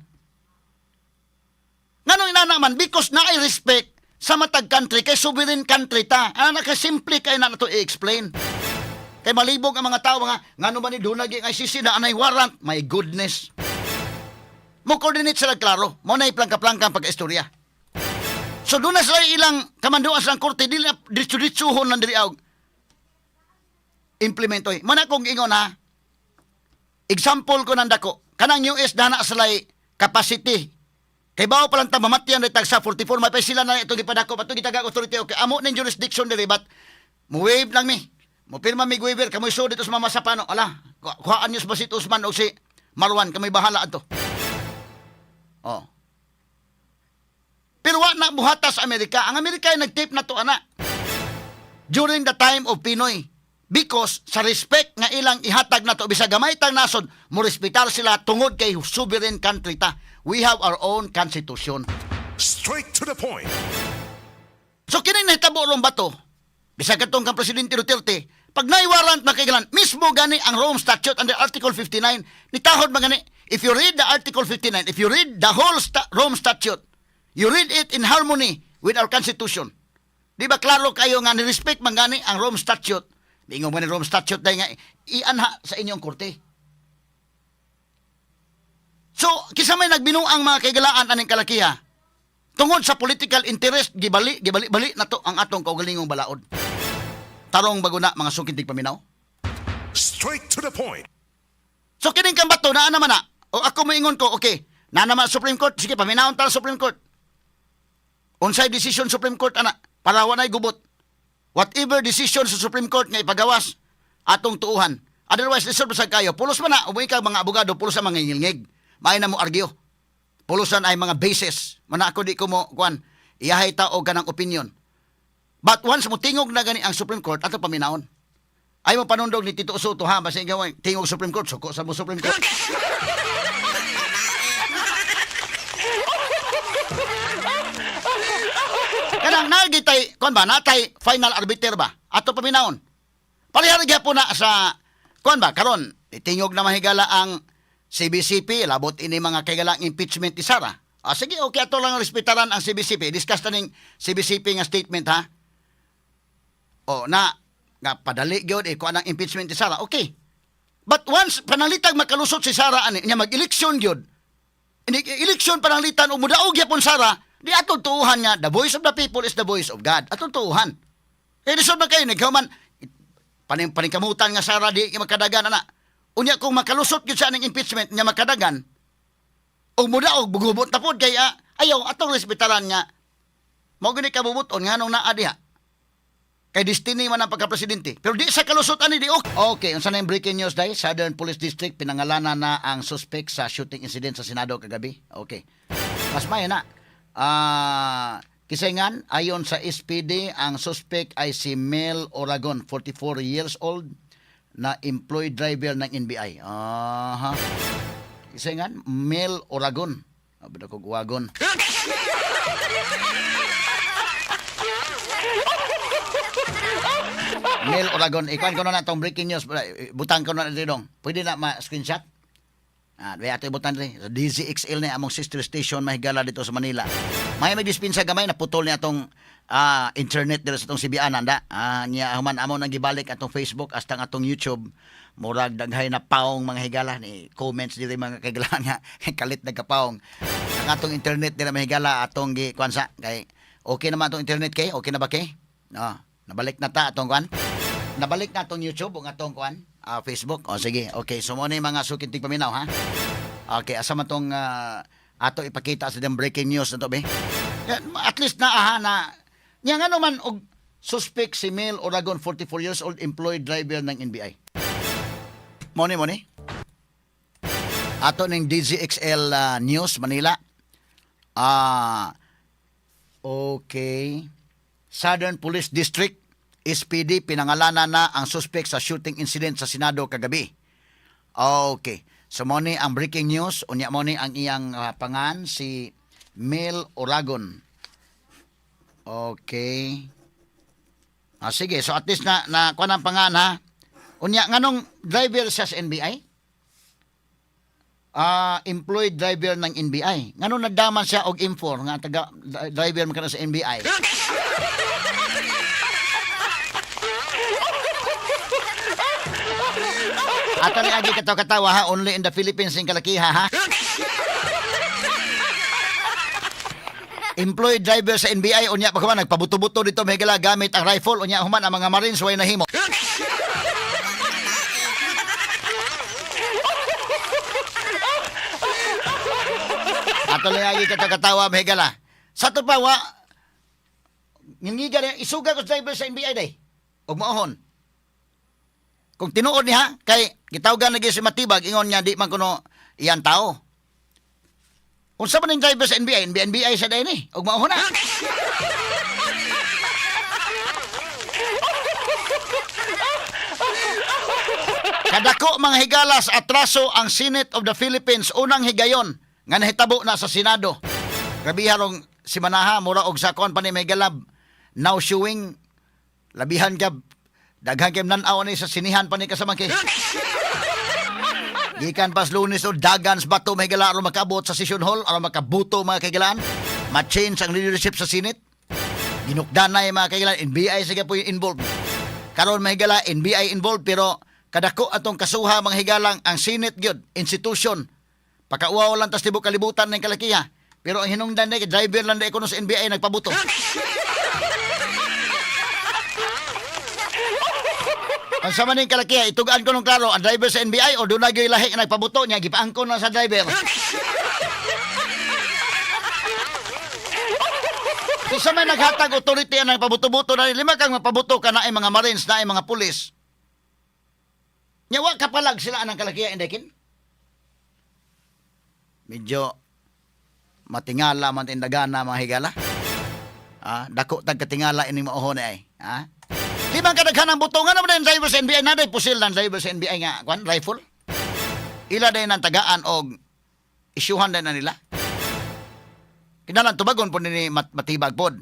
Nganong inana man? Because naay respect sa matag country kay sovereign country ta. Ana ka simple kay na nato i-explain. Kay malibog ang mga tao nga ngano man ni dunag ang ICC na anay warrant. My goodness. Mo coordinate sila klaro. Mo na plangka-plangka ang pag-istorya. So doon na sila ilang kamanduan sa korte dili na ditso-ditsuhon lang diri og implementoy. Mo na kong ingon ha. Example ko nang dako. Kanang US dana sila'y capacity. Kay bawo pa lang ta mamatyan tag sa 44 may pa sila na ito gipadako pato gitagag authority, okay amo ning jurisdiction diri, but mo waive lang mi. Mo pirma mi waiver kamoy so dito sa Mamasapano. Ala, kuhaan niyo sa Basit Usman o si Marwan, kamoy bahala adto. Oh. Pero wa na buhata sa Amerika. Ang Amerika ay nag-tape na to ana during the time of PNoy. Because sa respect nga ilang ihatag na to, bisag gamay tang nasod, mo respetar sila tungod kay sovereign country ta. We have our own constitution. Straight to the point. So kini nahitabo ron ba to? Bisag katong kang Presidente Duterte, pag naiwarrant makaigalan, mismo gani ang Rome Statute under Article 59, nitahod man gani, if you read the Article 59, if you read the whole Rome Statute, you read it in harmony with our Constitution. Di ba klaro kayo nga ni-respect man gani ang Rome Statute? Ingon man ni Rome Statute dahil nga ianha sa inyong korte. So, kisa may nagbinuang mga kaigalaan aning kalakiha, tungod sa political interest, gibali, gibali-bali na to ang atong kaugalingong balaod. Tarong baguna mga sukintig paminaw. Straight to the point. So kining kang bato naa naman na. O ako moingon ko, okay. Na naman Supreme Court, sige paminawon ta sa Supreme Court. Unsay decision Supreme Court ana para wa nay gubot. Whatever decision sa Supreme Court nga ipagawas atong tuuhan. Otherwise lisod sa kayo. Pulos man na umuwi ka mga abogado, pulos sa mga ngilngig. Maay na mo argue. Pulusan ay mga basis. Mana ako di ko mo kuan. Iyahay ta og kanang opinion. But once mo tingog na gani ang Supreme Court, ato paminawon. Ay mo panundog ni Tito Sotto ha, basta ikaw ay tingog Supreme Court, suko sa mo Supreme Court. Kanang nagitay, kuan ba, natay final arbiter ba? Ato paminawon. Parehara gyapon na sa kuan ba karon, tingog na mahigala ang CBCP labot ini mga kaigalang impeachment ni Sara. Ah, sige, okay ato lang respetaran ang CBCP. Discuss ta ning CBCP nga statement ha. O na nga padali gyud eh kuan ang impeachment ni Sara. Okay. But once panalitag makalusot si Sara ani nya mag-eleksyon gyud. Ini eleksyon pananglitan o mudaog gyapon Sara. Di atong tuuhan nga the voice of the people is the voice of God. Atong tuuhan. Eh lisod man kayo naghuman paning paningkamutan nga Sara di makadagan ana. Unya kung makalusot gyud sa aning impeachment nga makadagan, og mudaog bugubot na pod kay ayaw atong respetaran nga mao gani kabubuton nganong naa diha. Kay destiny man ang pagka-presidente. Pero di sa kalusot ani di okay. Okay, unsa na yung breaking news dai? Southern Police District pinangalanan na ang suspect sa shooting incident sa Senado kagabi. Okay. Mas may na. Kisingan, ayon sa SPD, ang suspect ay si Mel Oragon, 44 years old, na employed driver ng NBI. Aha. Kisingan, Mel Oragon. Abad ako wagon. Mel Oragon. Ikuan ko na na itong breaking news. Butang ko na na dito. Pwede na ma-screenshot? Di ato ibutan rin. Sa DZXL na among sister station mahigala dito sa Manila. May may dispensa gamay na putol niya atong internet dito sa atong CBN anda. Niya human amo nang gibalik atong Facebook hasta ang atong YouTube. Murag daghay na paong mga higala ni comments diri mga kaigalaan nga kalit nagkapaong. Ang atong internet dira mga higala atong gi kuan sa kay okay naman atong internet kay okay na ba kay? No, nabalik na ta atong kuan. Nabalik na atong YouTube ug atong kuan, Facebook. O sige, okay. So mo na yung mga sukintig paminaw ha. Okay, asa man tong ato ipakita sa diyang breaking news na to be. Yan, at least na aha na nya nga naman og suspect si Mel Oragon, 44 years old, employed driver ng NBI. Moni moni. Ato ning DZXL News Manila. Okay. Southern Police District, SPD, pinangalanan na ang suspect sa shooting incident sa Senado kagabi. Okay. So mo ni ang breaking news, unya mo ni ang iyang pangan si Mel Oragon. Okay. Sige, so at least na na kuan ang pangan ha. Unya nganong driver siya sa NBI? Employed driver ng NBI. Nganong nagdaman siya og M4 nga taga driver man kana sa NBI? Ato ni agi katawa-katawa ha, only in the Philippines ning kalakiha ha. Employed driver sa NBI unya pa human nagpabuto-buto dito mahigala gamit ang rifle, unya human ang mga Marines way nahimo. Ato ni agi katawa-katawa mahigala. Sa to pa wa ngingiga niya, isuga ko sa driver sa NBI day. Og maohon. Kung tinuod niya, kay gitawgan na gyud si Matibag, ingon niya di man kuno iyan tao. Kung sa man ning driver sa NBI, NBI, NBI sa day ni, og maohon na. Kadako mga higalas atraso ang Senate of the Philippines unang higayon nga nahitabo na sa Senado. Grabe harong si Manaha mura og sa kuan pa ni may galab now showing labihan gab daghan kay nan-aw ni sa sinihan pa ni kasamang kay. Gikan pas Lunes o dagan sa bato may higala aron makaabot sa session hall aron makabuto mga kaigalaan. Ma-change ang leadership sa Senate. Ginukdanay mga kaigalaan, NBI sige po yung involved. Karon mga higala, NBI involved pero kadako atong kasuha mga higalang ang Senate gyud institution. Pakauwaw lang tas tibok kalibutan ng kalakiha. Pero ang hinungdan na driver lang na kuno sa NBI nagpabuto. Ang sama ning kalakiha, itugaan ko nung klaro, ang driver sa NBI o doon na gyud lahi nga nagpabuto niya, gipaangkon lang sa driver. Kung sa may naghatag authority ang nagpabuto-buto na lima kang mapabuto ka na ay mga marines na ay mga pulis. Nya wa kapalag sila anang kalakiha indekin. Medyo matingala man tindagana mga higala. Dako tag katingala ining maohon ay. Di man kadaghan ang buto nga naman ang driver sa NBI na day pusil ng driver sa NBI nga kwan rifle. Ila day nang tagaan og isyuhan day na nila. Kinalan tubagon po ni matibag pod.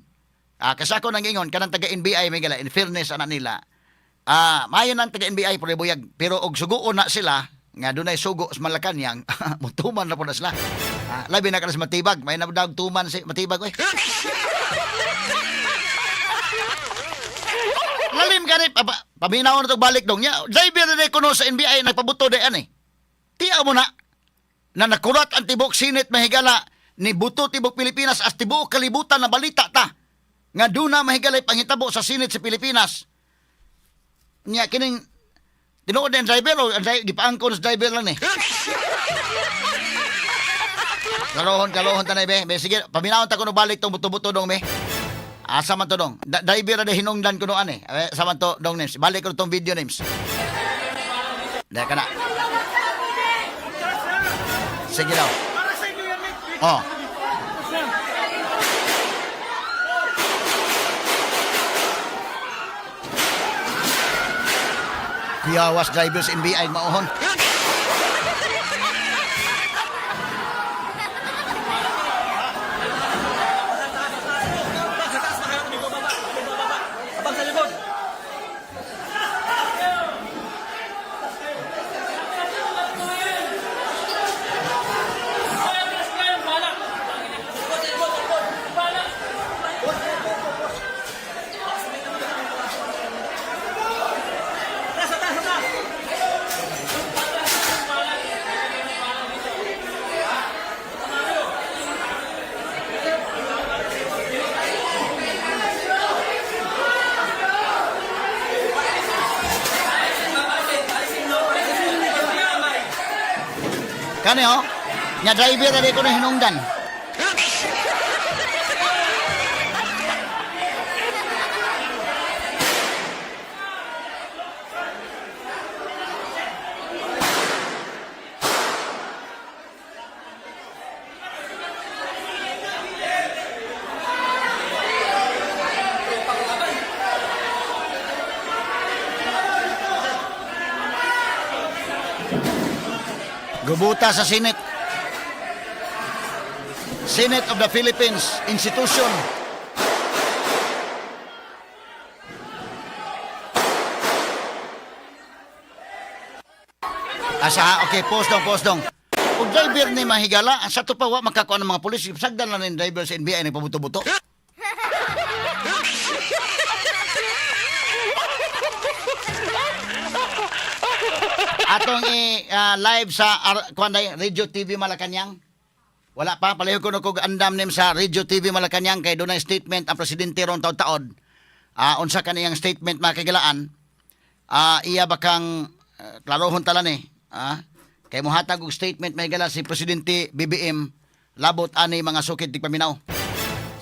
Kasi ako nang ingon kanang taga NBI may gala in fairness ana nila. Maayo nang taga NBI pero buyag pero og suguon na sila nga dunay sugo sa Malacañang mutuman na po na sila. Labi na ka sa matibag, may nabdag tuman si matibag oy. Lalim gani paminaw na tog balik dong nya. Driver na kuno sa NBI nagpabuto day ani. Tiya mo na na nakurat ang tibok Senate mahigala Ni buto tibok Pilipinas as tibuok kalibutan na balita ta nga duna mahigalay panghitabo sa Senate sa Pilipinas. Nya kining tinuod na ang driver o ang gipaangkon sa driver lang ni. Kalohon, kalohon tanay be. Be sige, paminawon ta kuno balik tong buto-buto dong be. Asa man to dong? Driver na hinungdan kuno ani. Eh, sa man to dong names. Balik ko tong video names. Dahil ka na. Sige daw. Oh. Kuyawas drivers NBI mauhon. Abang sa taas, baka may bababa. May bababa. Abang sa likod. Taas, taas, taas. Kani oh. Nya driver na di ko na hinungdan. Gubuta sa Senate. Senate of the Philippines institution. Asa, okay, post dong, post dong. Kung driver ni mahigala, sa to pa wa makakuha ng mga pulis, sagdan lang ng driver sa NBI nagpabuto-buto. Atong live sa kuan day, Radio TV Malacanang. Wala pa palayo ko kog andam nim sa Radio TV Malacanang kay dunay statement ang presidente ron taod-taod. Unsa kaniyang statement mga kagilaan? Iya ba kang klarohon tala ni? Kay mohatag og statement may gala si presidente BBM labot ani mga sukid tigpaminaw.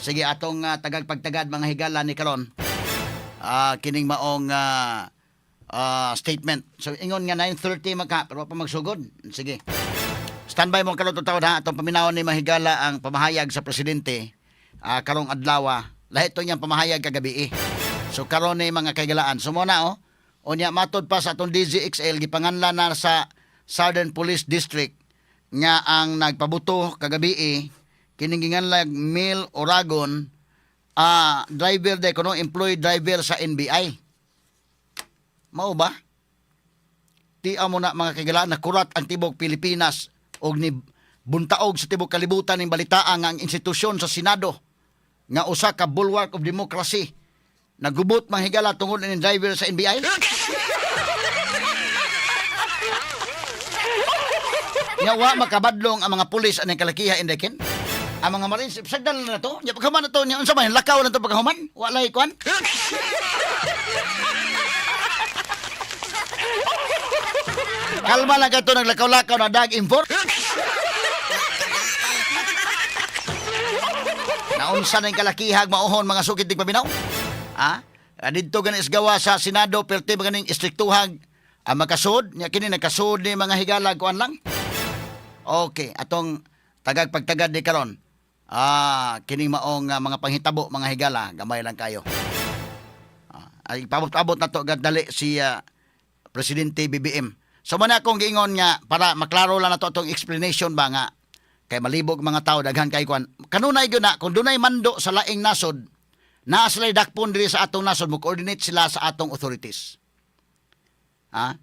Sige atong tagag pagtagad mga higala ni karon. Kining maong statement. So ingon nga 9:30 maka pero wa pa magsugod. Sige. Standby mo karon taon ha atong paminawon ni Mahigala ang pamahayag sa presidente karong adlaw. Lahi to niyang pamahayag kagabi eh. So karon ni mga kaigalaan. So mo na oh. Unya matod pa sa atong DZXL gipanganlan na sa Southern Police District nga ang nagpabuto kagabi eh, kining ginganlag Mel Oragon, driver de kuno employee driver sa NBI. Mao ba? Tia mo na mga kaigalaan na kurat ang tibok Pilipinas og ni buntaog sa tibok kalibutan ning balitaan nga ang institusyon sa Senado nga usa ka bulwark of democracy nagubot mga higala tungod ning driver sa NBI. Nga wa makabadlong ang mga pulis aning kalakiha indekin. Ang mga marines sagdan na to. Nya paghuman na to nya unsa man lakaw na to paghuman? Walay kuan. Kalma lang kato naglakaw-lakaw na dag import. Naunsa na yung kalakihag mauhon mga sukit di paminaw? Ha? Didto gani isgawa sa Senado perti ba ganing istriktuhag ang makasud nya kini nakasud ni mga higalag kuan lang. Okay, atong tagag pagtagad ni karon. Kining maong mga panghitabo mga higala, gamay lang kayo. Ay pabot-abot na to gad dali si Presidente BBM. So man akong giingon nga para maklaro lang nato atong explanation ba nga kay malibog mga tao daghan kay kuan. Kanunay gyud na kung dunay mando sa laing nasod, naa sila'y dakpon diri sa atong nasod mo coordinate sila sa atong authorities. Ha?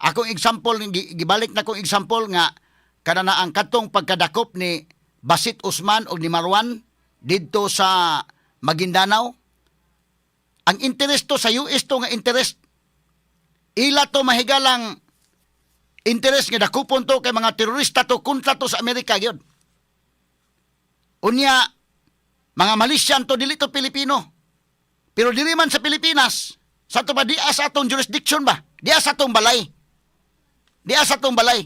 Akong example gibalik na kong example nga kada na ang katong pagkadakop ni Basit Usman og ni Marwan didto sa Maguindanao. Ang interest to sa US to nga interest ila to mahigalang interest nga dakupon to kay mga terorista to kontra to sa Amerika gyud. Unya, mga Malaysian to, dili to Pilipino. Pero dili man sa Pilipinas. Sa ato ba, diha sa atong jurisdiction ba? Diha sa atong balay. Diha sa atong balay.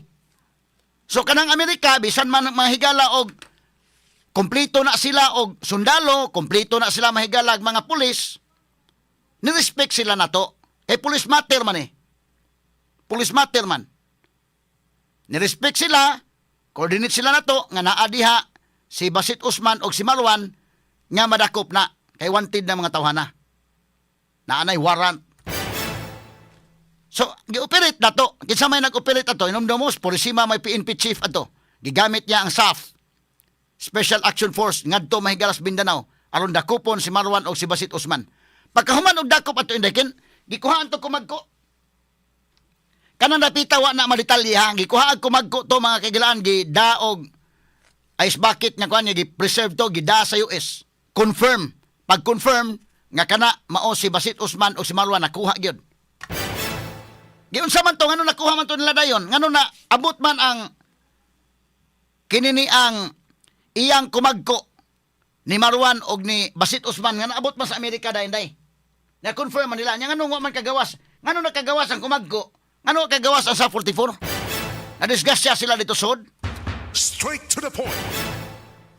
So kanang Amerika, bisan man mga higala og kompleto na sila og sundalo, kompleto na sila mahigala og mga pulis, ni-respect sila nato. Eh, police matter man eh. Police matter man. Ni-respect sila, coordinate sila nato nga naa diha si Basit Usman og si Marwan nga madakop na kay wanted na mga tawhana. Naa nay warrant. So, gi-operate na to. Kinsa may nag-operate ato? Hinumdumos, Purisima may PNP chief ato. Gigamit niya ang SAF, Special Action Force, ngadto mahigala sa Mindanao aron dakupon si Marwan o si Basit Usman. Pagkahuman og dakop ato, inday kin, gikuhaan to kumagko. Kanang napita wa na madetalye ha, gikuha ang kumagko to, mga kahigalaan, gidaog ice bucket nga kuan niya, gi-preserve to, gida sa US. Confirm. Pag confirm nga kana mao si Basit Usman o si Marwan, nakuha gyud. Giunsa man to, ngano nakuha man to nila dayon? Ngano na abot man ang kinini, ang iyang kumagko ni Marwan og ni Basit Usman, nga naabot man sa Amerika dayon day? Na-confirm man nila nya, ngano wa man kagawas? Ngano nakagawas ang kumagko? Ngano kagawas ang SAF 44? Na-disgrasya sila dito sod. Straight to the point.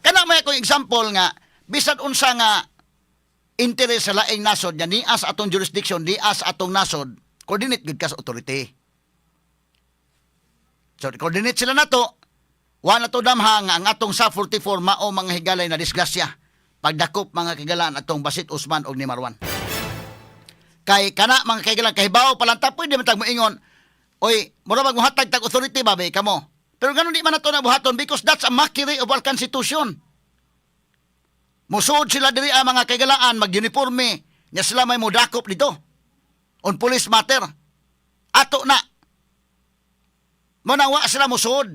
Kana may ko example nga bisan unsa nga interes sa laing nasod nga niya sa atong jurisdiction, niya sa atong nasod, coordinate gud ka sa authority. So coordinate sila nato. Wa na to damha nga ang atong SAF 44 mao, mga higalay, na disgrasya pagdakop, mga kahigalaan, atong Basit Usman og ni Marwan. Kay kana, mga kahigalaan, kahibaw pa lang ta, pwede man tag moingon, "Oy, mura bag mohatag tag authority ba be kamo?" Pero ganun di man nato na buhaton because that's a mockery of our constitution. Musuod sila diri ang mga kahigalaan, mag-uniforme, nya sila may modakop dito. On police matter. Ato na. Mo na wa sila musuod.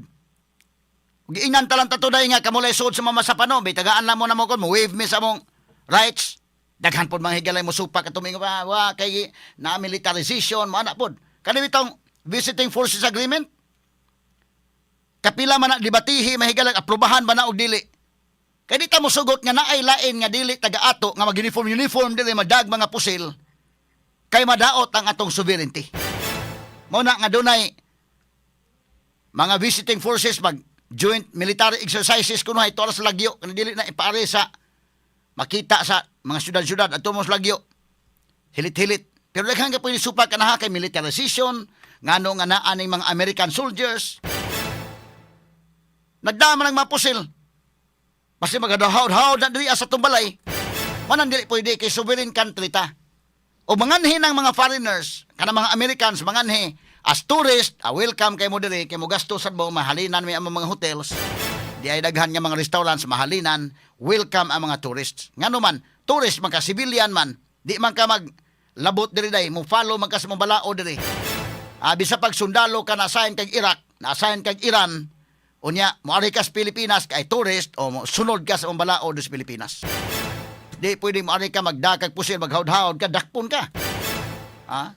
Giingnan talang tato dai nga kamulay suod sa Mamasapano, bay tagaan lang mo na mo kon mo waive mi sa mong rights. Daghan pod mga higalay mo supak ato mingo pa wa kay na militarization mo ana pod. Kani bitong Visiting Forces Agreement. Kapila man na debatihi, mahigalag, aprobahan ba na og dili? Kay di ta mo sugot nga naay lain nga dili taga ato nga mag-uniform uniform dili madag mga pusil kay madaot ang atong sovereignty. Mo na nga dunay mga visiting forces, mag joint military exercises kuno hay sa lagyo kanang dili na ipaari sa makita sa mga syudad-syudad ato mo sa lagyo. Hilit-hilit. Pero daghan ka pwede supak kanaha kay militarization, ngano nga naa ning mga American soldiers. Nagdama ng mga pusil. Basta magadahawd-hawd na diri sa tumbalay. Manang dili pwede kay sovereign country ta. O manganhi ng mga foreigners, kana mga Americans, manganhi, as tourist, welcome kay mo diri, kay mo gasto sad mo, mahalinan may ang mga hotels. Di ay daghan nga mga restaurants, mahalinan, welcome ang mga tourists. Ngano man, tourist man ka, civilian man, di man ka mag labot diri day, mo follow man ka sa mga balao diri. Bisa pag sundalo ka na assign kag Iraq, na assign kag Iran, unya moari ka sa Pilipinas kay tourist o mo sunod ka sa mga balao sa Pilipinas. Di pwede moari ka magdakag pusil, maghawd-hawd ka, dakpon ka. Ha?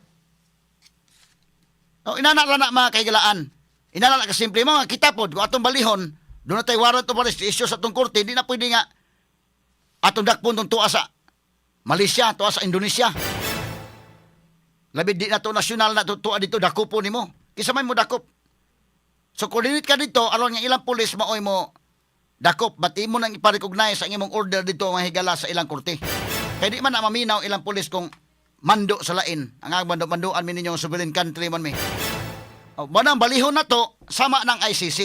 O, inana ra na, mga kahigalaan. Inana na kasimple mo, kita pod, kung atong balihon, doon na tayo warrant of arrest, issue sa atong korte, di na pwede nga atong dakpon tong tuwa sa Malaysia, tuwa sa Indonesia. Labi di na to nasyonal na tuwa dito, dakupo nimo. Kisa may mo dakop. So coordinate ka dito, aron nga ilang pulis maoy mo dakop, but imo nang ipa-recognize ang imong order dito, mga higala, sa ilang korte. Kaya di man na maminaw ilang pulis kung mando sa lain. Ang ang mando-mandoan mi ninyo, sovereign country man mi. O, manang balihon na to, sama ng ICC.